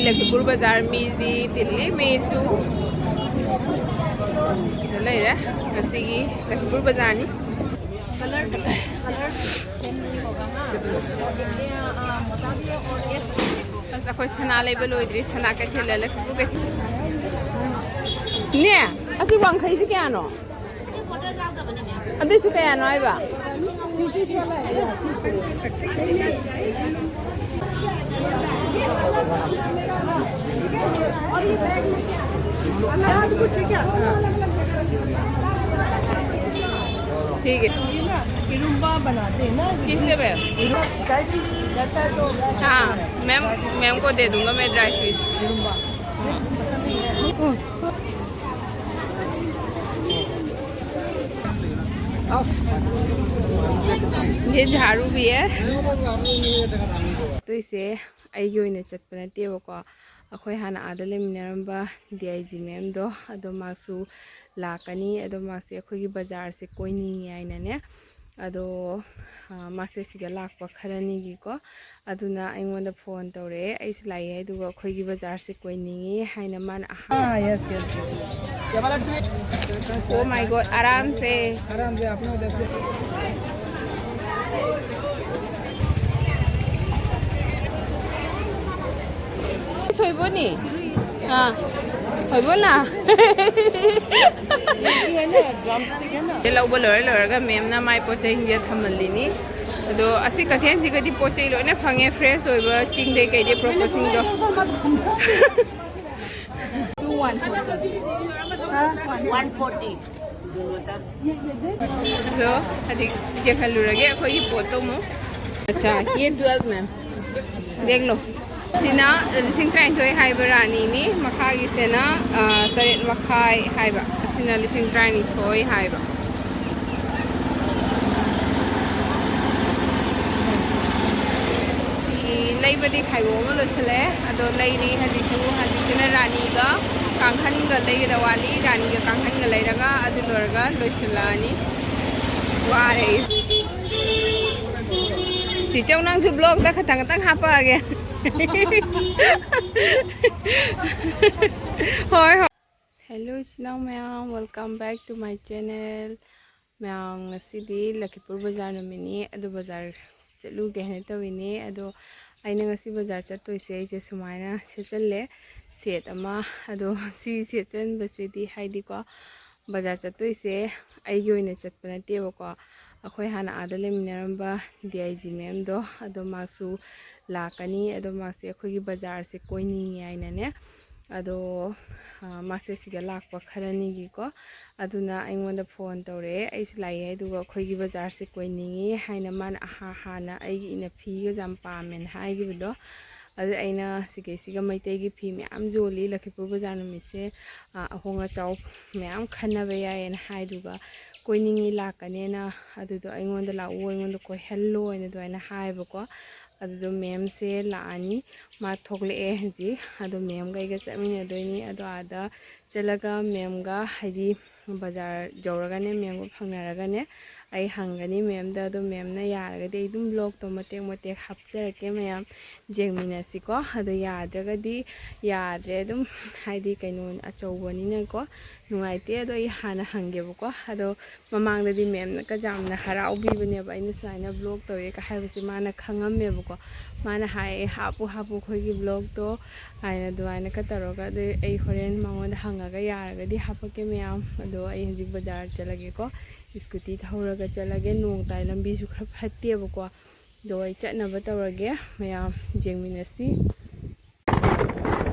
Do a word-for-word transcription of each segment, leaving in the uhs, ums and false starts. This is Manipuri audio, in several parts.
ꯂꯈꯤꯄꯨꯔ ꯕꯖꯥꯔ ꯃꯤꯗꯤ ꯇꯤꯜꯂꯤ, ꯃꯤꯁꯨ ꯁꯤꯗ ꯂꯩꯔꯦ꯫ ꯉꯁꯤꯒꯤ ꯂꯈꯤꯄꯨꯔ ꯕꯖꯥꯔꯅꯤ꯫ ꯀꯂꯔ, ꯀꯂꯔ ꯁꯦꯝꯅꯤ ꯍꯣꯒꯥ ꯅ? ꯑꯁ, ꯑꯩꯈꯣꯏ ꯁꯅꯥ ꯂꯩꯕ ꯂꯣꯏꯗ꯭ꯔꯤ, ꯁꯅꯥ ꯀꯩꯊꯦꯜꯗ ꯂꯈꯤꯄꯨꯔ ꯀꯩꯊꯦꯜ꯫ ꯅꯦ, ꯑꯁꯤ ꯋꯥꯡꯈꯩꯁꯤ ꯀꯌꯥꯅꯣ? ꯑꯗꯨꯏꯁꯨ ꯀꯌꯥꯅꯣ ꯍꯥꯏꯕ? ठीक है। ये ना इरुम्बा बनाते हैं ना, किससे बे? इरुम्बा ड्राई फ्रूट रहता है तो हाँ, मैम, मैम को दे दूंगा मैं ड्राई फ्रूट। इरुम्बा। ये पसंद नहीं है। ये झाड़ू भी है। ꯑꯗꯨꯏꯁꯦ ꯑꯩꯒꯤ ꯑꯣꯏꯅ ꯆꯠꯄ ꯅꯠꯇꯦꯕꯀꯣ꯫ ꯑꯩꯈꯣꯏ ꯍꯥꯟꯅ ꯑꯥꯗ ꯂꯩꯃꯤꯟꯅꯔꯝꯕ ꯗꯤ ꯑꯥꯏ ꯖꯤ ꯃꯦꯝꯗꯣ, ꯑꯗꯣ ꯃꯥꯁꯨ ꯂꯥꯛꯀꯅꯤ꯫ ꯑꯗꯣ ꯃꯥꯁꯦ ꯑꯩꯈꯣꯏꯒꯤ ꯕꯖꯥꯔꯁꯦ ꯀꯣꯏꯅꯤꯡꯉꯤ ꯍꯥꯏꯅꯅꯦ꯫ ꯑꯗꯣ ꯃꯥꯁꯦ ꯁꯤꯗ ꯂꯥꯛꯄ ꯈꯔꯅꯤꯒꯤꯀꯣ꯫ ꯑꯗꯨꯅ ꯑꯩꯉꯣꯟꯗ ꯐꯣꯟ ꯇꯧꯔꯛꯑꯦ, ꯑꯩꯁꯨ ꯂꯥꯛꯑꯦ, ꯑꯗꯨꯒ ꯑꯩꯈꯣꯏꯒꯤ ꯕꯖꯥꯔꯁꯦ ꯀꯣꯏꯅꯤꯡꯉꯤ ꯍꯥꯏꯅ ꯃꯥꯅ ꯑꯍꯥꯟꯕ꯫ हाँ, yes, yes, yes. Oh my God, आराम से। आराम से, अपना देखो। ꯁꯣꯏꯕꯣꯅꯤ? ꯑꯥ, ꯁꯣꯏꯕꯣꯅ? ये है ना, ड्रमस्टिक है ना? ꯂꯧꯕ ꯂꯣꯏꯔ ꯂꯣꯏꯔꯒ ꯃꯦꯝꯅ ꯃꯥꯏ ꯄꯣꯠ ꯆꯩꯁꯤꯡꯁꯦ ꯊꯝꯍꯜꯂꯤꯅꯤ꯫ ꯑꯗꯣ ꯑꯁꯤ ꯀꯩꯊꯦꯜꯁꯤꯒꯗꯤ ꯄꯣꯠ ꯆꯩ ꯂꯣꯏꯅ ꯐꯪꯉꯦ, ꯐ꯭ꯔꯦꯁ ꯑꯣꯏꯕ ꯆꯤꯡꯗꯩ ꯀꯩꯗꯩ ꯄꯨꯔꯛꯄꯁꯤꯡꯗꯣ꯫ One forty. ꯑꯗꯣ ꯍꯧꯖꯤꯛ ꯌꯦꯡꯍꯜꯂꯨꯔꯒꯦ ꯑꯩꯈꯣꯏꯒꯤ ꯄꯣꯠꯇꯣ ꯑꯃꯨꯛ꯫ ꯑꯆꯥ, ꯌꯦ ꯇꯨꯋꯦꯜꯐ ꯃꯦꯝ꯫ ꯗꯦꯈ ꯂꯣ꯫ ꯁꯤꯅ ꯂꯤꯁꯤꯡ ꯇꯔꯥꯅꯤꯊꯣꯏ ꯍꯥꯏꯕ ꯔꯥꯅꯤꯅꯤ, ꯃꯈꯥꯒꯤꯁꯤꯅ, ꯑ, ꯇꯔꯦꯠ ꯃꯈꯥꯏ ꯍꯥꯏꯕ, ꯑꯁꯤꯅ ꯂꯤꯁꯤꯡ ꯇꯔꯥꯅꯤꯊꯣꯏ ꯍꯥꯏꯕ꯫ ꯐꯤ ꯂꯩꯕꯗꯤ ꯈꯥꯏꯕꯣꯛ ꯑꯃ ꯂꯣꯏꯁꯤꯜꯂꯛꯑꯦ, ꯑꯗꯣ ꯂꯩꯔꯤ ꯍꯧꯖꯤꯛꯁꯨ꯫ ꯍꯧꯖꯤꯛꯁꯤꯅ ꯔꯥꯅꯤꯒ ꯀꯥꯡꯈꯟꯒ ꯂꯩꯒꯗꯕ ꯋꯥꯠꯂꯤ꯫ ꯔꯥꯅꯤꯒ ꯀꯥꯡꯈꯟꯒ ꯂꯩꯔꯒ ꯑꯗꯨ ꯂꯣꯏꯔꯒ ꯂꯣꯏꯁꯤꯜꯂꯛꯑꯅꯤ꯫ ꯋꯥꯔꯦ ꯑꯩ꯫ ꯆꯤꯆꯧ, ꯅꯪꯁꯨ ꯕ꯭ꯂꯣꯛꯇ ꯈꯇꯪ ꯈꯇꯪ ꯍꯥꯞꯄꯛꯑꯒꯦ꯫ ꯍꯣꯏ, ꯍꯣꯏ꯫ Hello ꯏꯆꯤꯟ ꯏꯅꯥꯎ ꯃꯌꯥꯝ, welcome back to my channel. ꯃꯌꯥꯝ, ꯉꯁꯤꯗꯤ ꯂꯈꯤꯄꯨꯔ ꯕꯖꯥꯔ ꯅꯨꯃꯤꯠꯅꯤ, ꯑꯗꯨ ꯕꯖꯥꯔ ꯆꯠꯂꯨꯒꯦ ꯍꯥꯏꯅ ꯇꯧꯔꯤꯅꯦ꯫ ꯑꯗꯣ ꯑꯩꯅ ꯉꯁꯤ ꯕꯖꯥꯔ ꯆꯠꯇꯣꯏꯁꯦ, ꯑꯩꯁꯦ ꯁꯨꯃꯥꯏꯅ ꯁꯦꯠꯆꯜꯂꯦ, ꯁꯦꯠ ꯑꯃ꯫ ꯑꯗꯣ ꯁꯤ ꯁꯦꯠꯆꯟꯕꯁꯤꯗꯤ, ꯍꯥꯏꯗꯤꯀꯣ, ꯕꯖꯥꯔ ꯆꯠꯇꯣꯏꯁꯦ ꯑꯩꯒꯤ ꯑꯣꯏꯅ ꯆꯠꯄ ꯅꯠꯇꯦꯕꯀꯣ, ꯑꯩꯈꯣꯏ ꯍꯥꯟꯅ ꯑꯥꯗ ꯂꯩꯃꯤꯟꯅꯔꯝꯕ ꯗꯤ ꯑꯥꯏ ꯖꯤ ꯃꯦꯝꯗꯣ, ꯑꯗꯣ ꯃꯥꯁꯨ ꯂꯥꯛꯀꯅꯤ꯫ ꯑꯗꯣ ꯃꯥꯁꯦ ꯑꯩꯈꯣꯏꯒꯤ ꯕꯖꯥꯔꯁꯦ ꯀꯣꯏꯅꯤꯡꯉꯤ ꯍꯥꯏꯅꯅꯦ꯫ ꯑꯗꯣ, ꯑ, ꯃꯥꯁꯦ ꯁꯤꯗ ꯂꯥꯛꯄ ꯈꯔꯅꯤꯒꯤꯀꯣ, ꯑꯗꯨꯅ ꯑꯩꯉꯣꯟꯗ ꯐꯣꯟ ꯇꯧꯔꯛꯑꯦ꯫ ꯑꯩꯁꯨ ꯂꯥꯛꯑꯦ, ꯑꯗꯨꯒ ꯑꯩꯈꯣꯏꯒꯤ ꯕꯖꯥꯔꯁꯦ ꯀꯣꯏꯅꯤꯡꯉꯤ ꯍꯥꯏꯅ ꯃꯥꯅ ꯑꯍꯥ-, ꯍꯥꯟꯅ ꯑꯩꯒꯤ ꯏꯅ ꯐꯤꯒꯁꯦ ꯌꯥꯝ ꯄꯥꯝꯃꯦꯅ ꯍꯥꯏꯈꯤꯕꯗꯣ꯫ ꯑꯗꯨ ꯑꯩꯅ ꯁꯤꯒꯩꯁꯤꯒ ꯃꯩꯇꯩꯒꯤ ꯐꯤ ꯃꯌꯥꯝ ꯌꯣꯜꯂꯤ ꯂꯈꯤꯄꯨꯔ ꯕꯖꯥꯔ ꯅꯨꯃꯤꯠꯁꯦ, ꯑ, ꯑꯍꯣꯡ ꯑꯆꯥꯎ ꯃꯌꯥꯝ ꯈꯟꯅꯕ ꯌꯥꯏꯌꯦꯅ ꯍꯥꯏꯗꯨꯒ, ꯀꯣꯏꯅꯤꯡꯉꯤ, ꯂꯥꯛꯀꯅꯦꯅ, ꯑꯗꯨꯗꯣ ꯑꯩꯉꯣꯟꯗ ꯂꯥꯛꯑꯣ, ꯑꯩꯉꯣꯟꯗ ꯀꯣꯏꯍꯜꯂꯣ ꯍꯥꯏꯅ ꯑꯗꯨꯃꯥꯏꯅ ꯍꯥꯏꯕꯀꯣ꯫ ꯑꯗꯨꯗꯣ ꯃꯦꯝꯁꯦ ꯂꯥꯛꯑꯅꯤ, ꯃꯥ ꯊꯣꯛꯂꯛꯑꯦ ꯍꯧꯖꯤꯛ꯫ ꯑꯗꯣ ꯃꯦꯝꯒ ꯑꯩꯒ ꯆꯠꯃꯤꯟꯅꯗꯣꯏꯅꯤ꯫ ꯑꯗꯣ ꯑꯥꯗ ꯆꯠꯂꯒ ꯃꯦꯝꯒ, ꯍꯥꯏꯗꯤ ꯕꯖꯥꯔ ꯌꯧꯔꯒꯅꯦ, ꯃꯦꯝꯒ ꯐꯪꯅꯔꯒꯅꯦ, ꯑꯩ ꯍꯪꯒꯅꯤ ꯃꯦꯝꯗ꯫ ꯑꯗꯣ ꯃꯦꯝꯅ ꯌꯥꯔꯒꯗꯤ ꯑꯩ ꯑꯗꯨꯝ ꯕ꯭ꯂꯣꯛꯇꯣ ꯃꯇꯦꯛ ꯃꯇꯦꯛ ꯍꯥꯞꯆꯔꯛꯀꯦ ꯃꯌꯥꯝ꯫ ꯌꯦꯡꯃꯤꯟꯅꯁꯤꯀꯣ꯫ ꯑꯗꯣ ꯌꯥꯗ꯭ꯔꯒꯗꯤ ꯌꯥꯗ꯭ꯔꯦ ꯑꯗꯨꯝ, ꯍꯥꯏꯗꯤ ꯀꯩꯅꯣ ꯑꯆꯧꯕꯅꯤꯅꯀꯣ ꯅꯨꯡꯉꯥꯏꯇꯦ꯫ ꯑꯗꯣ ꯑꯩ ꯍꯥꯟꯅ ꯍꯪꯒꯦꯕꯀꯣ꯫ ꯑꯗꯣ ꯃꯃꯥꯡꯗꯗꯤ ꯃꯦꯝꯅꯒ ꯌꯥꯝꯅ ꯍꯔꯥꯎꯕꯤꯕꯅꯦꯕ ꯑꯩꯅ ꯁꯨꯃꯥꯏꯅ ꯕ꯭ꯂꯣꯛ ꯇꯧꯋꯦꯒ ꯍꯥꯏꯕꯁꯦ ꯃꯥꯅ ꯈꯪꯉꯝꯃꯦꯕꯀꯣ꯫ ꯃꯥꯅ ꯍꯥꯏꯌꯦ, "ꯍꯥꯞꯄꯨ, ꯍꯥꯞꯄꯨ ꯑꯩꯈꯣꯏꯒꯤ ꯕ꯭ꯂꯣꯛꯇꯣ" ꯍꯥꯏꯅ ꯑꯗꯨꯃꯥꯏꯅꯒ ꯇꯧꯔꯒ꯫ ꯑꯗꯨ ꯑꯩ ꯍꯣꯔꯦꯟ ꯃꯉꯣꯟꯗ ꯍꯪꯉꯒ ꯌꯥꯔꯒꯗꯤ ꯍꯥꯞꯄꯛꯀꯦ ꯃꯌꯥꯝ꯫ ꯑꯗꯣ ꯑꯩ ꯍꯧꯖꯤꯛ ꯕꯖꯥꯔ ꯆꯠꯂꯒꯦꯀꯣ꯫ ꯁ꯭ꯀꯨꯇꯤ ꯊꯧꯔꯒ ꯆꯠꯂꯒꯦ꯫ ꯅꯣꯡ ꯇꯥꯏ, ꯂꯝꯕꯤꯁꯨ ꯈꯔ ꯐꯠꯇꯦꯕꯀꯣ꯫ ꯑꯗꯣ ꯑꯩ ꯆꯠꯅꯕ ꯇꯧꯔꯒꯦ, ꯃꯌꯥꯝ ꯌꯦꯡꯃꯤꯟꯅꯁꯤ꯫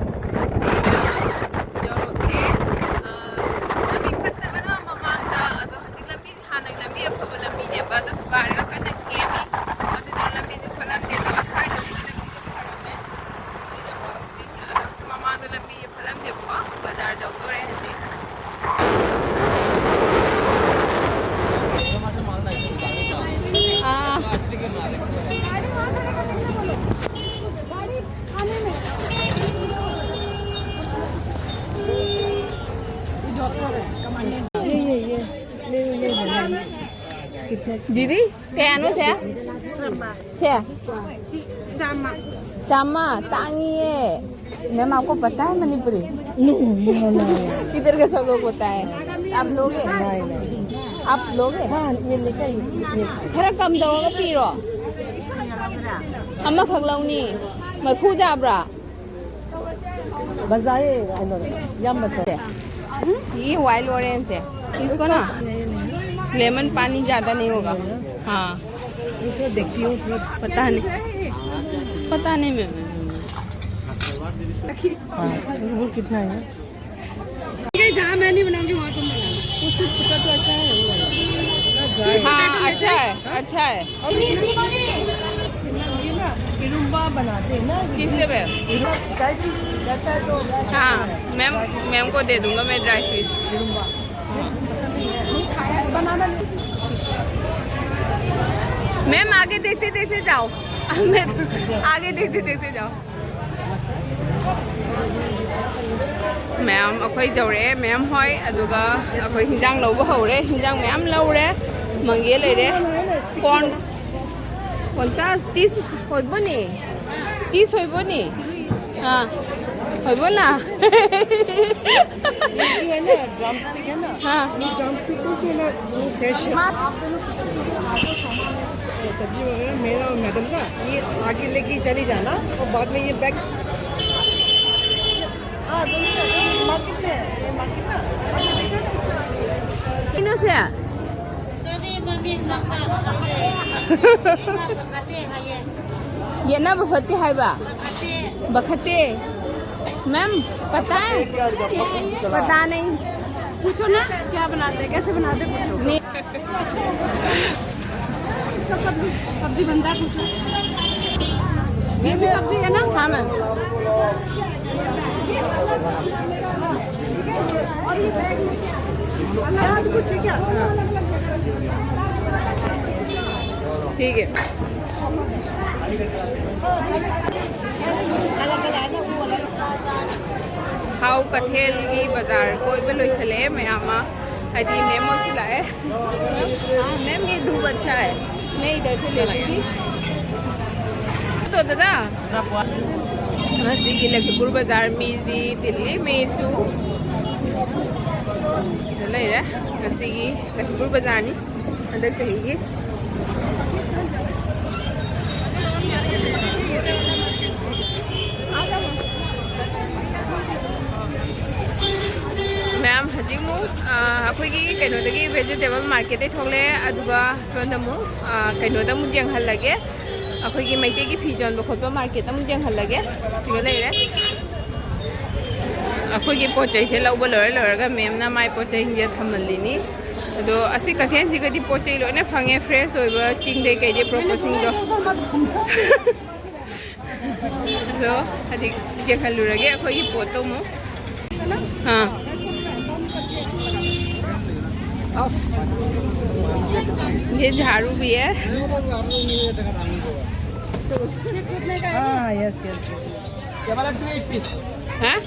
ꯌꯧꯔꯛꯑꯦ꯫ ꯑ, ꯂꯝꯕꯤ ꯐꯠꯇꯕꯅ ꯃꯃꯥꯡꯗ, ꯑꯗꯣ ꯍꯧꯖꯤꯛ ꯂꯝꯕꯤ, ꯍꯥꯟꯅꯒꯤ ꯂꯝꯕꯤ ꯑꯐꯕ ꯂꯝꯕꯤꯅꯦꯕ, ꯑꯗꯣ ꯊꯨꯒꯥꯏꯔꯒ ꯀꯟꯅ ꯁꯦꯝꯃꯤ꯫ ꯑꯗꯨꯅ ꯂꯝꯕꯤꯁꯦ ꯐꯠꯂꯝꯗꯦ, ꯑꯗꯣ ꯑꯁ꯭ꯋꯥꯏꯗꯕꯨꯗꯤ ꯂꯝꯕꯤꯁꯦ ꯐꯔꯝꯃꯦ꯫ ꯁꯤꯗ ꯍꯧꯖꯤꯛ, ꯑꯗꯣ ꯁꯤ ꯃꯃꯥꯡꯗ ꯂꯝꯕꯤ ꯐꯠꯂꯝꯗꯦꯕꯀꯣ, ꯕꯖꯥꯔ ꯌꯧꯗꯣꯔꯦ ꯍꯧꯖꯤꯛ꯫ ꯑꯥ꯫ ये, ये, ये। ले, ले, ले, ले। कितने? दीदी, क्या नो से? से? ꯆꯥꯝꯃ꯫ ꯆꯥꯝꯃ ꯇꯥꯡꯉꯤꯌꯦ꯫ मैम, आपको पता है Manipuri? No, no, no, no. इधर का सब लोग होता है। आप लोगे? नहीं, नहीं. आप लोगे? हाँ, ये लेकर ये. ꯈꯔ ꯀꯝ ꯇꯧꯔꯒ ꯄꯤꯔꯣ꯫ ꯑꯃꯈꯛ ꯂꯧꯅꯤ꯫ ꯃꯔꯐꯨ ꯌꯥꯕ꯭ꯔꯥ? ꯕꯖꯥꯏ, ꯑꯩꯅꯣ, ꯌꯥꯝ ꯕꯖꯥꯏ. ये वाइल्ड ऑरेंज है, इसको ना लेमन पानी ज्यादा नहीं होगा। हाँ, इसको देखती हूँ थोड़ा. पता नहीं, पता नहीं मैम। हाँ, वो कितना है? जहाँ मैं नहीं बनाऊंगी वहाँ तुम बनाना. वो सिर्फ पोटैटो अच्छा है, वो वाला. ना ड्राई. हाँ, अच्छा है, अच्छा है। ये ना इरुम्बा बनाते हैं ना. किससे पे? इरुम्बा ड्राई फ्रूट रहता है तो. हाँ, मैम, मैम को दे दूंगा मैं ड्राई फ्रूट्स। इरुम्बा. मैम, आगे देखते देखते जाओ। मैं तो आगे देखते देखते जाओ꯫ ꯃꯌꯥꯝ ꯑꯩꯈꯣꯏ ꯌꯧꯔꯛꯑꯦ, ꯃꯌꯥꯝ ꯍꯣꯏ꯫ ꯑꯗꯨꯒ ꯑꯩꯈꯣꯏ ꯍꯤꯟꯖꯥꯡ ꯂꯧꯕ ꯍꯧꯔꯦ꯫ ꯍꯤꯟꯖꯥꯡ ꯃꯌꯥꯝ ꯂꯧꯔꯦ꯫ ꯃꯪꯒꯦ ꯂꯩꯔꯦ꯫ ꯀꯣꯔꯟ, ꯄꯣꯟꯆꯥꯁ, ꯇꯤꯁ ꯑꯣꯏꯕꯅꯤ꯫ ꯇꯤꯁ ꯑꯣꯏꯕꯅꯤ꯫ ꯑꯥ, ꯑꯣꯏꯕꯅ꯫ ये जो है ना, ड्रमस्टिक है ना, हाँ। ये ड्रमस्टिक तो से ना, वो फ्रेश है. ये सब्जी वगैरह मेरा और मैडम का, ये आगे लेके चली जाना और बाद में ये बैग. हाँ, दोनों का, मार्केट में है, ये मार्केट ना. ꯀꯩꯅꯣꯁꯦ? ꯌꯦꯠꯅꯕ ꯐꯠꯇꯦ ꯍꯥꯏꯕ? ꯕꯈꯠꯇꯦ꯫ मैम, पता है? पता नहीं। पूछो ना, क्या बनाते हैं, कैसे बनाते हैं, पूछो. नहीं। इसका सब्जी, सब्जी बनता है, पूछो. ये भी सब्जी है ना? हाँ मैम। कुछ है क्या? ठीक है। ꯍꯥꯎ ꯀꯩꯊꯦꯜꯒꯤ ꯕꯖꯥꯔ ꯀꯣꯏꯕ ꯂꯣꯏꯁꯤꯜꯂꯛꯑꯦ ꯃꯌꯥꯝ ꯑꯃ꯫ ꯍꯥꯏꯗꯤ ꯃꯦꯝ ꯑꯃꯁꯨ ꯂꯥꯛꯑꯦ꯫ हाँ, मैम, ये धूप अच्छा है, मैं इधर से ले लूँगी। ꯗꯥꯗꯥ, ꯉꯁꯤꯒꯤ ꯂꯈꯤꯄꯨꯔ ꯕꯖꯥꯔ ꯃꯤꯗꯤ ꯇꯤꯜꯂꯤ, ꯃꯤꯁꯨ ꯂꯩꯔꯦ꯫ ꯉꯁꯤꯒꯤ ꯂꯈꯤꯄꯨꯔ ꯕꯖꯥꯔꯅꯤ ꯍꯟꯗꯛ ꯆꯍꯤꯒꯤ꯫ ꯃꯌꯥꯝ ꯍꯧꯖꯤꯛ ꯑꯃꯨꯛ ꯑꯩꯈꯣꯏꯒꯤ ꯀꯩꯅꯣꯗꯒꯤ, ꯚꯦꯖꯤꯇꯦꯕꯜ ꯃꯥꯔꯀꯦꯠꯇꯩ ꯊꯣꯛꯂꯛꯑꯦ꯫ ꯑꯗꯨꯒ ꯁꯣꯝꯗ ꯑꯃꯨꯛ ꯀꯩꯅꯣꯗ ꯑꯃꯨꯛ ꯌꯦꯡꯍꯜꯂꯒꯦ꯫ ꯑꯩꯈꯣꯏꯒꯤ ꯃꯩꯇꯩꯒꯤ ꯐꯤ ꯌꯣꯟꯕ ꯈꯣꯠꯄ ꯃꯥꯔꯀꯦꯠ ꯑꯃꯨꯛ ꯌꯦꯡꯍꯜꯂꯒꯦ꯫ ꯁꯤꯗ ꯂꯩꯔꯦ꯫ ꯑꯩꯈꯣꯏꯒꯤ ꯄꯣꯠ ꯆꯩꯁꯦ ꯂꯧꯕ ꯂꯣꯏꯔ ꯂꯣꯏꯔꯒ ꯃꯦꯝꯅ ꯃꯥꯏ ꯄꯣꯠ ꯆꯩꯁꯤꯡꯁꯦ ꯊꯝꯍꯜꯂꯤꯅꯤ꯫ ꯑꯗꯣ ꯑꯁꯤ ꯀꯩꯊꯦꯜꯁꯤꯒꯗꯤ ꯄꯣꯠ ꯆꯩ ꯂꯣꯏꯅ ꯐꯪꯉꯦ, ꯐ꯭ꯔꯦꯁ ꯑꯣꯏꯕ ꯆꯤꯡꯗꯩ ꯀꯩꯗꯩ ꯄꯨꯔꯛꯄꯁꯤꯡꯗꯣ꯫ ꯑꯗꯣ ꯍꯧꯖꯤꯛ ꯌꯦꯡꯍꯜꯂꯨꯔꯒꯦ ꯑꯩꯈꯣꯏꯒꯤ ꯄꯣꯠꯇꯣ ꯑꯃꯨꯛ꯫ हाँ। ये झाड़ू भी है। हाँ, यस, यस। हाँ?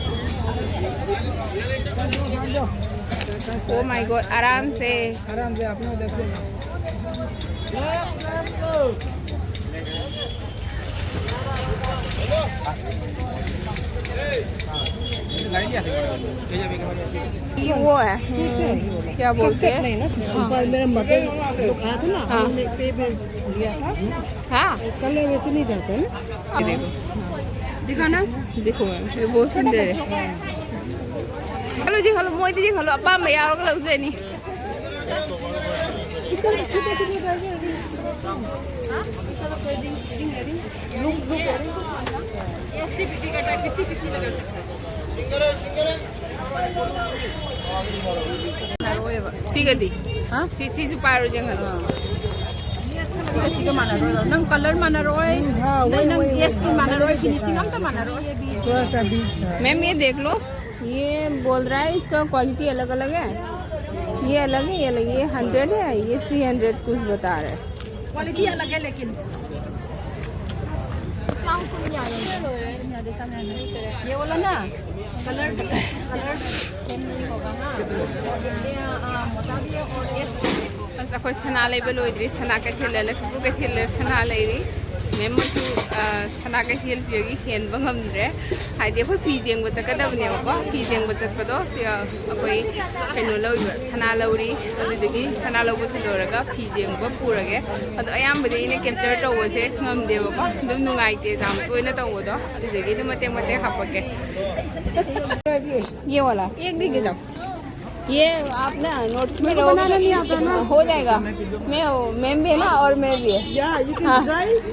ओ माय गॉड, आराम से। आराम से, आपने देखो। ये वो है, हम्म, क्या बोलते हैं? नहीं ना, ऊपर मेरा मदर लोग आया था ना, हाँ। हमने पे भी लिया था। हाँ। कलर वैसे नहीं जाता है ना। ये देखो। दिखा ना। देखो मैम, ये बहुत सुंदर है। ꯈꯜꯂꯨ, ꯁꯤ ꯈꯜꯂꯨ, ꯃꯣꯏꯗꯤ ꯁꯤ ꯈꯜꯂꯨ, ꯑꯄꯥꯝꯕ ꯌꯥꯎꯔꯒ ꯂꯧꯖꯅꯤ꯫ ꯁꯤꯒꯗꯤ? ꯍꯥ? ꯁꯤ, ꯁꯤꯁꯨ ꯄꯥꯏꯔꯣ, ꯌꯦꯡꯍꯜꯂꯣ꯫ ꯁꯤꯒ ꯁꯤꯒ ꯃꯥꯟꯅꯔꯣꯏ꯫ ꯅꯪ ꯀꯂꯔ ꯃꯥꯟꯅꯔꯣꯏ꯫ ꯎꯝ, हाँ, ꯅꯪ, वही, ꯅꯪ वही, ꯑꯦꯁꯀꯤ हाँ, ꯃꯥꯟꯅꯔꯣꯏ, ꯀꯂꯔ ꯐꯤꯅꯤꯁꯤꯡ ꯑꯝꯇ ꯃꯥꯟꯅꯔꯣꯏ꯫ थोड़ा सा भी, हाँ। मैम, ये देख लो, ये बोल रहा है इसका क्वालिटी अलग अलग है। ये अलग है, ये अलग, ये हंड्रेड है, ये थ्री हंड्रेड कुछ बता रहे हैं। क्वालिटी अलग है लेकिन। ये वाला ना, कलर भी, कलर सेम नहीं होगा ना। ये, आ, मोटा भी है और ये ꯑꯁ, ꯑꯩꯈꯣꯏ ꯁꯅꯥ ꯂꯩꯕ ꯂꯣꯏꯗ꯭ꯔꯤ꯫ ꯁꯅꯥ ꯀꯩꯊꯦꯜꯗ, ꯂꯈꯤꯄꯨꯔ ꯀꯩꯊꯦꯜꯗ ꯁꯅꯥ ꯂꯩꯔꯤ꯫ ꯃꯦꯝ ꯑꯃꯁꯨ ꯁꯅꯥ ꯀꯩꯊꯦꯜꯁꯤꯗꯒꯤ ꯍꯦꯟꯕ ꯉꯝꯗ꯭ꯔꯦ꯫ ꯍꯥꯏꯗꯤ ꯑꯩꯈꯣꯏ ꯐꯤ ꯌꯦꯡꯕ ꯆꯠꯀꯗꯕꯅꯦꯕꯀꯣ꯫ ꯐꯤ ꯌꯦꯡꯕ ꯆꯠꯄꯗꯣ ꯁꯤ ꯑꯩꯈꯣꯏ ꯀꯩꯅꯣ ꯂꯧꯔꯤꯕ, ꯁꯅꯥ ꯂꯧꯔꯤ꯫ ꯑꯗꯨꯗꯒꯤ ꯁꯅꯥ ꯂꯧꯕꯁꯤ ꯂꯣꯏꯔꯒ ꯐꯤ ꯌꯦꯡꯕ ꯄꯨꯔꯒꯦ꯫ ꯑꯗꯣ ꯑꯌꯥꯝꯕꯗꯤ ꯑꯩꯅ ꯀꯦꯞꯆꯔ ꯇꯧꯕꯁꯦ ꯉꯝꯗꯦꯕꯀꯣ, ꯑꯗꯨꯝ ꯅꯨꯡꯉꯥꯏꯇꯦ ꯌꯥꯝ ꯇꯣꯏꯅ ꯇꯧꯕꯗꯣ꯫ ꯑꯗꯨꯗꯒꯤ ꯑꯗꯨꯝ ꯃꯇꯦꯛ ꯃꯇꯦꯛ ꯍꯥꯞꯄꯛꯀꯦ꯫ ये वाला। एक देखिए जाओ। ये आप ना नोट्स में रहोगे तो इस- हो जाएगा। मैं, मैम भी है ना और मैं भी है। या, यू कैन हाँ।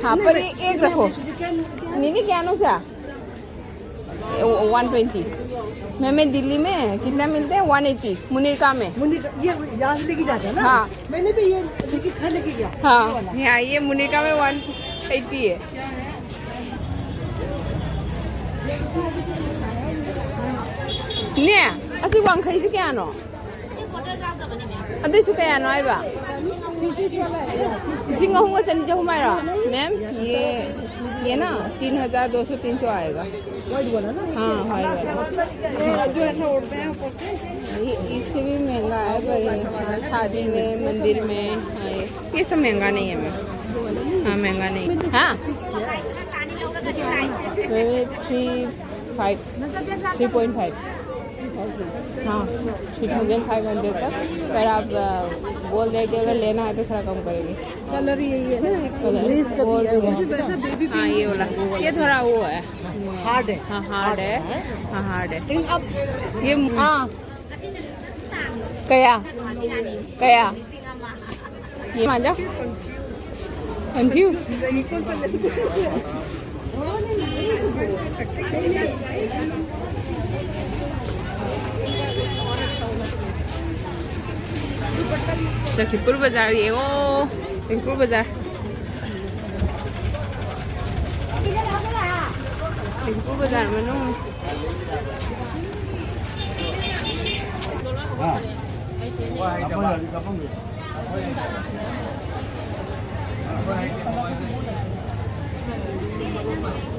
हाँ, पर ये एक रखो। नहीं, नहीं, क्या नो सा? One twenty. मैम, मैं दिल्ली में कितना मिलते हैं? One eighty. मुनीर का में। मुनीर का, ये यहाँ से लेके जाता है ना? हाँ। मैंने भी ये लेके, घर लेके गया। हाँ। ये वाला। हाँ, ये मुनीर का में वन एटी है। ꯅꯦ, ꯑꯁꯤ ꯋꯥꯡꯈꯩꯁꯤ ꯀꯌꯥꯅꯣ? ꯑꯗꯨꯏꯁꯨ ꯀꯌꯥꯅꯣ ꯍꯥꯏꯕ? ꯂꯤꯁꯤꯡ ꯑꯍꯨꯝꯒ ꯆꯅꯤ, ꯆꯍꯨꯝ ꯍꯥꯏꯔꯣ? ꯃꯦꯝ, ये, ये ना तीन हजार दो सौ तीन सौ आएगा। हाँ, हाँ। ये जो ऐसा ओढ़ते हैं ऊपर से। ये, इससे भी महंगा है, पर ये, हाँ, शादी में, मंदिर में, हाँ, ये, ये सब महंगा नहीं है मैम। हाँ, महंगा नहीं। हाँ। मैम, ये three five, three point five. हाँ, थ्री थाउजेंड फाइव हंड्रेड तक। पर आप, अ, बोल रहे कि अगर लेना है तो थोड़ा कम करेंगे। कलर यही है ना, एक कलर। लेस का भी और है। वैसे बेबी हाँ, ये वाला। ये थोड़ा वो है। हार्ड है। हाँ, हार्ड है। हाँ, हार्ड है। लेकिन अब ये हाँ। क्या? क्या? ये मांझा? कंफ्यूज। लखीमपुर बाजार, ये ओ, लखीमपुर बाजार। लखीमपुर बाजार में ना।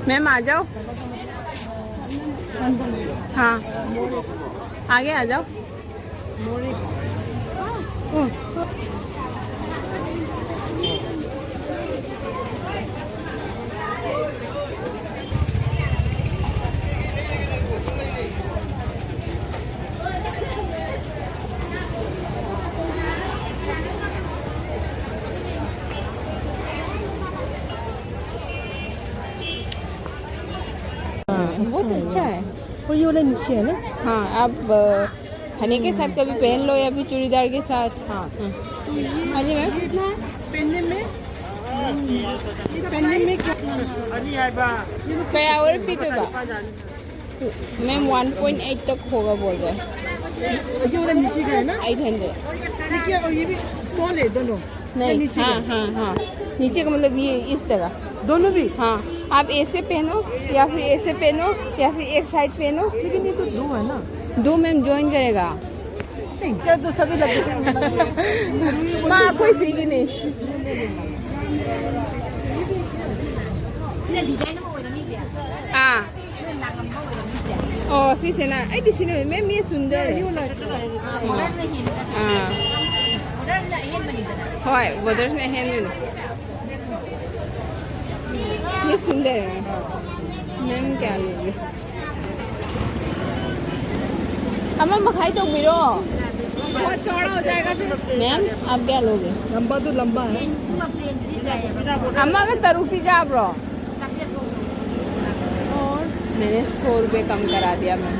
मैम, आ जाओ। हाँ, आगे आ जाओ। हम्म। अच्छा है। और ये वाला नीचे है ना? हाँ, आप अ, फने के साथ कभी पहन लो या फिर चूड़ीदार के साथ। हाँ। हाँ। हाँ जी मैम। ये पहनने में, ये पहनने में क्या? कई आवर पीते बा? मैम, वन पॉइंट एट तक होगा बोल रहे हैं। ये वाला नीचे का है ना? Eight hundred. ठीक है, और ये भी स्टॉल है दोनों? नहीं, नीचे हाँ, का। हाँ, हाँ। नीचे का मतलब ये इस तरह। दोनों भी? हाँ। आप ऐसे पहनो या फिर ऐसे पहनो या फिर एक साइड पहनो। लेकिन ये तो दो है ना? दो मैम ज्वाइन करेगा। नहीं, क्या तो सभी लग गए। माँ कोई सीखी नहीं। हाँ। ꯑꯣ, ꯁꯤꯁꯤꯅ, ꯑꯩꯗꯤ ꯁꯤꯅ ꯃꯦꯝ, ꯃꯤ ꯁꯨꯟꯗꯔ꯫ ꯑꯥ꯫ ꯍꯣꯏ, ꯕꯣꯔꯗꯔꯁꯤꯅ ꯑꯍꯦꯟꯕꯅꯤ꯫ ꯃꯤ ꯁꯨꯟꯗꯔ꯫ ꯃꯦꯝ ꯀꯌꯥ ꯂꯩꯒꯦ? ꯑꯃ ꯃꯈꯥꯏ ꯇꯧꯕꯤꯔꯣ꯫ ꯃꯦꯝ, ꯑꯞ ꯀꯌꯥ ꯂꯣꯒꯦ? लंबा तो लंबा है। ꯑꯃꯒ ꯇꯔꯨꯛ ꯄꯤꯖꯕ꯭ꯔꯣ? मैंने सौ रुपये कम करा दिया ma'am,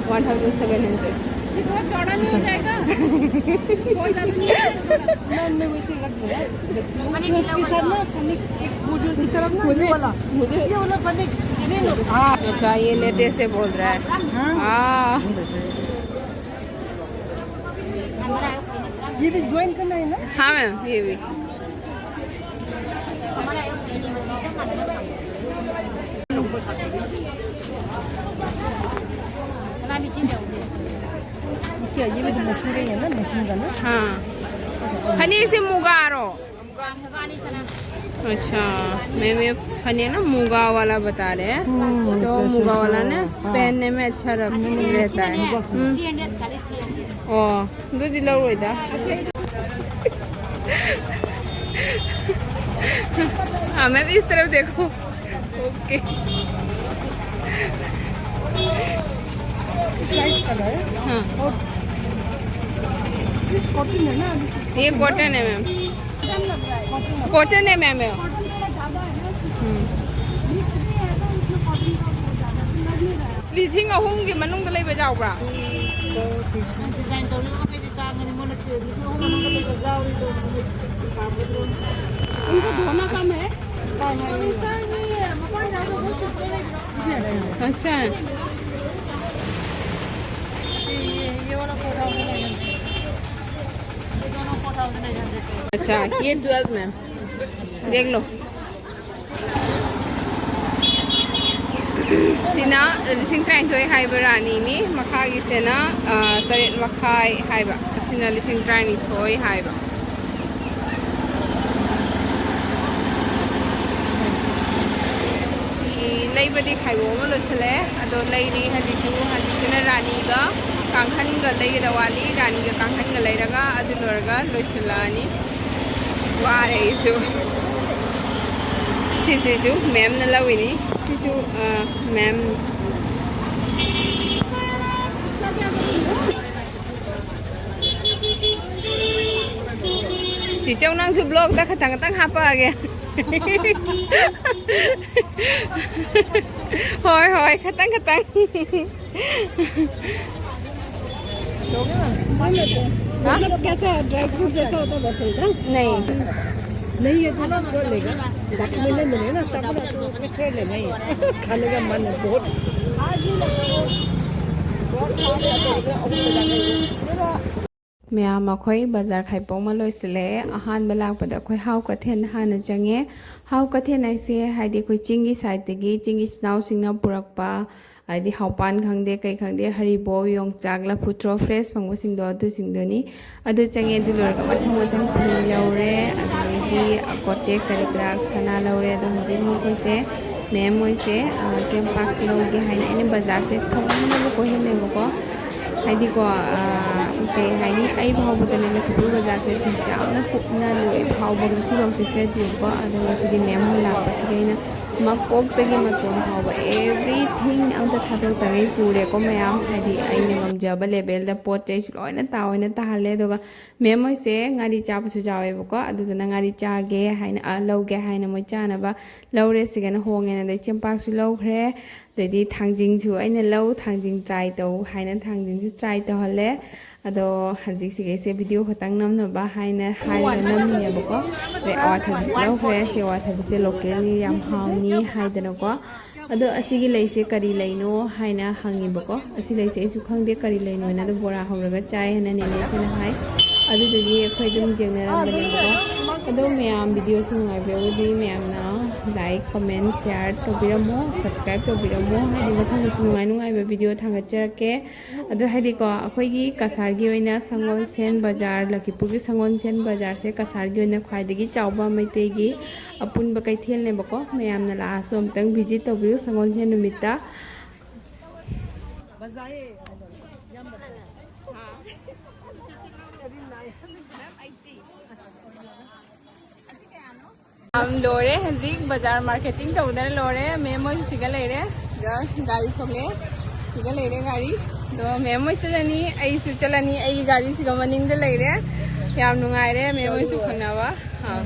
one thousand seven hundred. ये बहुत चौड़ा नहीं हो जाएगा? बहुत ज़्यादा नहीं हो जाएगा? ना, मैं वैसे रख दूंगा। उसके साथ ना फनिक एक वो जो इस तरफ ना, ये मुझे, वाला, मुझे ये वाला फनिक ले लो। हाँ। अच्छा, ये लेटे से बोल रहा है। हाँ। हाँ। ये भी ज्वाइन करना है ना? हाँ मैम, ये भी। क्या ये भी तो मशीन का ही है ना, मशीन का ना? हाँ। फनी से मुगारो। अच्छा, मैम, ये फनी है ना, मुगा वाला बता रहे हैं। हम्म, तो अच्छा, मुगा अच्छा, वाला ना, हाँ। पहनने में अच्छा रख-, रहता है। मुगा। हम्म। ओ, दो दिला हुआ था। हाँ मैम, इस तरफ देखो। ओके। स्लाइस कर रहा है। हाँ। और इस कॉटन है ना, अभी ये कॉटन है मैम। कॉटन है मैम, ये। हम्म। ꯂꯤꯁꯤꯡ ꯑꯍꯨꯝꯒꯤ ꯃꯅꯨꯡꯗ ꯂꯩꯕ ꯌꯥꯎꯕ꯭ꯔꯥ? ꯗꯤꯖꯥꯏꯟ ꯇꯧꯔꯤꯕ ꯃꯈꯩꯗꯤ ꯇꯥꯡꯉꯅꯤ, ꯃꯣꯏꯅ ꯁꯦ ꯂꯤꯁꯤꯡ ꯑꯍꯨꯝ ꯃꯅꯨꯡꯗ ꯂꯩꯕ ꯌꯥꯎꯔꯤꯗꯣ ꯄꯥꯝꯒꯗ꯭ꯔꯣ? ꯏꯟꯀꯣ ꯙꯣꯅꯥ ꯀꯝ ꯍꯦ? अच्छा है। ये, ये वाला फोर थाउजेंड नाइन हंड्रेड। ये दोनों फोर थाउजेंड एट हंड्रेड के। अच्छा, ये ट्वेल्व में। देख लो। ꯁꯤꯅ ꯂꯤꯁꯤꯡ ꯇꯔꯥꯅꯤꯊꯣꯏ ꯍꯥꯏꯕ ꯔꯥꯅꯤꯅꯤ, ꯃꯈꯥꯒꯤꯁꯤꯅ, ꯑ, ꯇꯔꯦꯠ ꯃꯈꯥꯏ ꯍꯥꯏꯕ, ꯑꯁꯤꯅ ꯂꯤꯁꯤꯡ ꯇꯔꯥꯅꯤꯊꯣꯏ ꯍꯥꯏꯕ꯫ ꯐꯤ ꯂꯩꯕꯗꯤ ꯈꯥꯏꯕꯣꯛ ꯑꯃ ꯂꯣꯏꯁꯤꯜꯂꯦ, ꯑꯗꯣ ꯂꯩꯔꯤ ꯍꯧꯖꯤꯛꯁꯨ꯫ ꯍꯧꯖꯤꯛꯁꯤꯅ ꯔꯥꯅꯤꯒ ꯀꯥꯡꯈꯟꯒ ꯂꯩꯒꯗ ꯋꯥꯠꯂꯤ꯫ ꯔꯥꯅꯤꯒ ꯀꯥꯡꯈꯟꯒ ꯂꯩꯔꯒ ꯑꯗꯨ ꯂꯣꯏꯔꯒ ꯂꯣꯏꯁꯤꯜꯂꯛꯑꯅꯤ꯫ ꯋꯥꯔꯦ ꯑꯩꯁꯨ꯫ ꯁꯤꯁꯤꯁꯨ ꯃꯦꯝꯅ ꯂꯧꯏꯅꯤ꯫ ꯁꯤꯁꯨ, ꯑ, ꯃꯦꯝ꯫ ꯆꯤꯆꯧ, ꯅꯪꯁꯨ ꯕ꯭ꯂꯣꯛꯇ ꯈꯇꯪ ꯈꯇꯪ ꯍꯥꯞꯄꯛꯑꯒꯦ꯫ ꯍꯣꯏ, ꯍꯣꯏ, ꯈꯇꯪ ꯈꯇꯪ꯫ मतलब कैसा है, ड्राई फ्रूट जैसा होता है वैसे ही ना? नहीं। नहीं, ये तो ऊपर लेगा। बाकी में नहीं मिले ना, सब ना तो उनके खेल है नहीं। खाने का मन है बहुत। ꯃꯌꯥꯝ, ꯑꯩꯈꯣꯏ ꯕꯖꯥꯔ ꯈꯥꯏꯄꯣꯛ ꯑꯃ ꯂꯣꯏꯁꯤꯜꯂꯛꯑꯦ꯫ ꯑꯍꯥꯟꯕ ꯂꯥꯛꯄꯗ ꯑꯩꯈꯣꯏ ꯍꯥꯎ ꯀꯩꯊꯦꯜ ꯍꯥꯟꯅ ꯆꯪꯉꯦ꯫ ꯍꯥꯎ ꯀꯩꯊꯦꯜ ꯍꯥꯏꯁꯦ ꯍꯥꯏꯗꯤ ꯑꯩꯈꯣꯏ ꯆꯤꯡꯒꯤ ꯁꯥꯏꯠꯇꯒꯤ ꯆꯤꯡ ꯏꯆꯤꯟ ꯏꯅꯥꯎꯁꯤꯡꯅ ꯄꯨꯔꯛꯄ, ꯍꯥꯏꯗꯤ ꯍꯥꯎꯄꯥꯟ ꯈꯪꯗꯦ ꯀꯩ ꯈꯪꯗꯦ, ꯍꯔꯤꯕꯣꯞ, ꯌꯣꯡꯆꯥꯛ, ꯂꯐꯨꯊ꯭ꯔꯣ ꯐ꯭ꯔꯦꯁ ꯐꯪꯕꯁꯤꯡꯗꯣ ꯑꯗꯨꯁꯤꯡꯗꯨꯅꯤ꯫ ꯑꯗꯨ ꯆꯪꯉꯦ꯫ ꯑꯗꯨ ꯂꯣꯏꯔꯒ ꯃꯊꯪ ꯃꯊꯪ ꯐꯤ ꯂꯧꯔꯦ꯫ ꯑꯗꯨꯗꯒꯤ ꯀꯣꯇꯦꯛ ꯀꯔꯤ ꯀꯔꯥ ꯁꯅꯥ ꯂꯧꯔꯦ꯫ ꯑꯗꯣ ꯍꯧꯖꯤꯛ ꯃꯈꯣꯏꯁꯦ ꯃꯦꯝ ꯍꯣꯏꯁꯦ, ꯑ, ꯆꯦꯡꯄꯥꯛ ꯂꯧꯒꯦ ꯍꯥꯏꯅ ꯑꯩꯅ ꯕꯖꯥꯔꯁꯦ ꯊꯑꯣꯏꯅꯕꯨ ꯀꯣꯏꯍꯜꯂꯦꯕꯀꯣ꯫ ꯍꯥꯏꯗꯤꯀꯣ, ꯑ, ꯀꯩ ꯍꯥꯏꯅꯤ, ꯑꯩ ꯐꯥꯎꯕꯗꯅꯦ ꯂꯈꯤꯄꯨꯔ ꯕꯖꯥꯔꯁꯦ ꯁꯨꯝ ꯌꯥꯝꯅ ꯀꯨꯞꯅ ꯂꯣꯏ ꯐꯥꯎꯕꯒꯤ ꯁꯤꯐꯥꯎ ꯆꯠꯆꯗ꯭ꯔꯤꯕꯀꯣ꯫ ꯑꯗꯣ ꯉꯁꯤꯗꯤ ꯃꯦꯝ ꯍꯣꯏ ꯂꯥꯛꯄꯁꯤꯗ ꯑꯩꯅ ꯃꯀꯣꯛꯇꯒꯤ ꯃꯇꯣꯟ ꯐꯥꯎꯕ everything ꯑꯝꯇ ꯊꯥꯗꯣꯛꯇꯉꯩ ꯄꯨꯔꯦꯀꯣ ꯃꯌꯥꯝ꯫ ꯍꯥꯏꯗꯤ ꯑꯩꯅ ꯉꯝꯖꯕ ꯂꯦꯕꯦꯜꯗ ꯄꯣꯠ ꯆꯩꯁꯨ ꯂꯣꯏꯅ ꯇꯥ ꯑꯣꯏꯅ ꯇꯥꯍꯜꯂꯦ꯫ ꯑꯗꯨꯒ ꯃꯦꯝ ꯍꯣꯏꯁꯦ ꯉꯥꯔꯤ ꯆꯥꯕꯁꯨ ꯌꯥꯎꯋꯦꯕꯀꯣ꯫ ꯑꯗꯨꯗꯨꯅ ꯉꯥꯔꯤ ꯆꯥꯒꯦ ꯍꯥꯏꯅ, ꯑ, ꯂꯧꯒꯦ ꯍꯥꯏꯅ ꯃꯣꯏ ꯆꯥꯅꯕ ꯂꯧꯔꯦ꯫ ꯁꯤꯒꯅ ꯍꯣꯡꯉꯦꯅ ꯑꯗꯩ ꯆꯦꯡꯄꯥꯛꯁꯨ ꯂꯧꯈ꯭ꯔꯦ꯫ ꯑꯗꯩꯗꯤ ꯊꯥꯡꯖꯤꯡꯁꯨ ꯑꯩꯅ ꯂꯧ, ꯊꯥꯡꯖꯤꯡ ꯇ꯭ꯔꯥꯏ ꯇꯧ ꯍꯥꯏꯅ ꯊꯥꯡꯖꯤꯡꯁꯨ ꯇ꯭ꯔꯥꯏ ꯇꯧꯍꯜꯂꯦ꯫ ꯑꯗꯣ ꯍꯧꯖꯤꯛꯁꯤꯒꯩꯁꯦ ꯚꯤꯗꯤꯑꯣ ꯈꯛꯇꯪ ꯅꯝꯅꯕ ꯍꯥꯏꯅ ꯍꯥꯏꯔꯒ ꯅꯝꯃꯤꯅꯦꯕꯀꯣ꯫ ꯑꯗꯩ ꯑꯋꯥꯊꯕꯤꯁꯨ ꯂꯧꯈ꯭ꯔꯦ꯫ ꯁꯤ ꯑꯋꯥꯊꯕꯤꯁꯦ ꯂꯣꯀꯦꯜꯒꯤ ꯌꯥꯝ ꯍꯥꯎꯅꯤ ꯍꯥꯏꯗꯅꯀꯣ꯫ ꯑꯗꯣ ꯑꯁꯤꯒꯤ ꯂꯩꯁꯦ ꯀꯔꯤ ꯂꯩꯅꯣ ꯍꯥꯏꯅ ꯍꯪꯉꯤꯕꯀꯣ꯫ ꯑꯁꯤ ꯂꯩꯁꯦ ꯑꯩꯁꯨ ꯈꯪꯗꯦ ꯀꯔꯤ ꯂꯩꯅꯣꯅ, ꯑꯗꯣ ꯕꯣꯔꯥ ꯍꯧꯔꯒ ꯆꯥꯏ ꯍꯥꯏꯅ ꯅꯦꯅꯦꯁꯤꯅ ꯍꯥꯏ꯫ ꯑꯗꯨꯗꯨꯒꯤ ꯑꯩꯈꯣꯏ ꯑꯗꯨꯝ ꯌꯦꯡꯅꯔꯝꯕꯅꯦꯕꯀꯣ꯫ ꯑꯗꯣ ꯃꯌꯥꯝ ꯚꯤꯗꯤꯑꯣꯁꯤ ꯅꯨꯡꯉꯥꯏꯕꯤꯔꯒꯗꯤ ꯃꯌꯥꯝꯅ ꯂꯥꯏꯛ, ꯀꯃꯦꯟ, ꯁꯤꯌꯥꯔ ꯇꯧꯕꯤꯔꯝꯃꯣ, ꯁꯕꯁꯀ꯭ꯔꯥꯏꯕ ꯇꯧꯕꯤꯔꯝꯃꯣ꯫ ꯍꯥꯏꯗꯤ ꯃꯊꯪꯗꯁꯨ ꯅꯨꯡꯉꯥꯏ ꯅꯨꯡꯉꯥꯏꯕ ꯚꯤꯗꯤꯑꯣ ꯊꯥꯡꯒꯠꯆꯔꯛꯀꯦ꯫ ꯑꯗꯣ ꯍꯥꯏꯗꯤꯀꯣ, ꯑꯩꯈꯣꯏꯒꯤ ꯀꯁꯥꯔꯒꯤ ꯑꯣꯏꯅ ꯁꯪꯒꯣꯜꯁꯦꯟ ꯕꯖꯥꯔ, ꯂꯛꯈꯤꯄꯨꯔꯒꯤ ꯁꯪꯒꯣꯜꯁꯦꯟ ꯕꯖꯥꯔꯁꯦ ꯀꯁꯥꯔꯒꯤ ꯑꯣꯏꯅ ꯈ꯭ꯋꯥꯏꯗꯒꯤ ꯆꯥꯎꯕ ꯃꯩꯇꯩꯒꯤ ꯑꯄꯨꯟꯕ ꯀꯩꯊꯦꯜꯅꯦꯕꯀꯣ꯫ ꯃꯌꯥꯝꯅ ꯂꯥꯛꯑꯁꯨ ꯑꯃꯨꯛꯇꯪ ꯚꯤꯖꯤꯠ ꯇꯧꯕꯤꯌꯨ ꯁꯪꯒꯣꯜꯁꯦꯟ ꯅꯨꯃꯤꯠꯇ꯫ ꯌꯥꯝ ꯂꯣꯏꯔꯦ꯫ ꯍꯧꯖꯤꯛ ꯕꯖꯥꯔ ꯃꯥꯔꯀꯦꯇꯤꯡ ꯇꯧꯗꯅ ꯂꯣꯏꯔꯦ꯫ ꯃꯦꯝ ꯍꯣꯏ ꯁꯤꯒ ꯂꯩꯔꯦ, ꯁꯤꯗ ꯒꯥꯔꯤ ꯊꯣꯛꯂꯛꯑꯦ, ꯁꯤꯒ ꯂꯩꯔꯦ ꯒꯥꯔꯤ꯫ ꯑꯗꯣ ꯃꯦꯝ ꯍꯣꯏ ꯆꯠꯂꯅꯤ, ꯑꯩꯁꯨ ꯆꯠꯂꯅꯤ꯫ ꯑꯩꯒꯤ ꯒꯥꯔꯤꯁꯤꯒ ꯃꯅꯤꯡꯗ ꯂꯩꯔꯦ꯫ ꯌꯥꯝ ꯅꯨꯡꯉꯥꯏꯔꯦ ꯃꯦꯝ ꯍꯣꯏꯁꯨ ꯈꯪꯅꯕ꯫ ꯑꯥ꯫